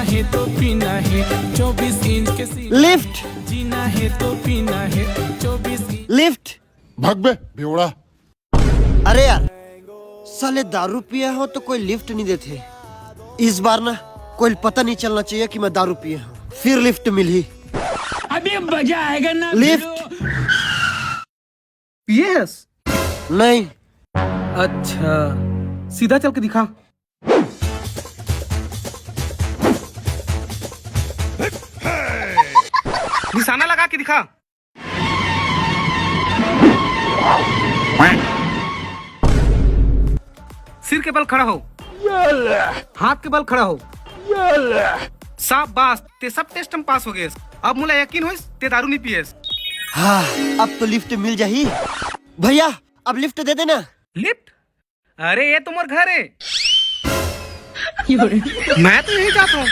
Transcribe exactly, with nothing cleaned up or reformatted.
है तो पीना है चौबीस इंच के सीना। लिफ्ट। जीना है तो पीना है चौबीस इंच। लिफ्ट। भाग बे बेवड़ा। अरे यार, साले दारू पिए हो तो कोई लिफ्ट नहीं देते। इस बार ना, कोई पता नहीं चलना चाहिए कि मैं दारू पिए हूँ, फिर लिफ्ट मिली। अभी मजा आएगा ना। लिफ्ट। यस। नहीं। अच्छा, सीधा चल के दिखा। निशाना लगा के दिखा। सिर के बल खड़ा हो। हाथ के बल खड़ा हो। शाबाश, ते सब टेस्ट में पास हो गए। अब मोला यकीन होइस, ते दारू नहीं पिएस। हाँ, अब तो लिफ्ट मिल जाही। भैया, अब लिफ्ट दे देना। लिफ्ट? अरे, ये तो मोर घर है। मैं तो यही जाता हूँ।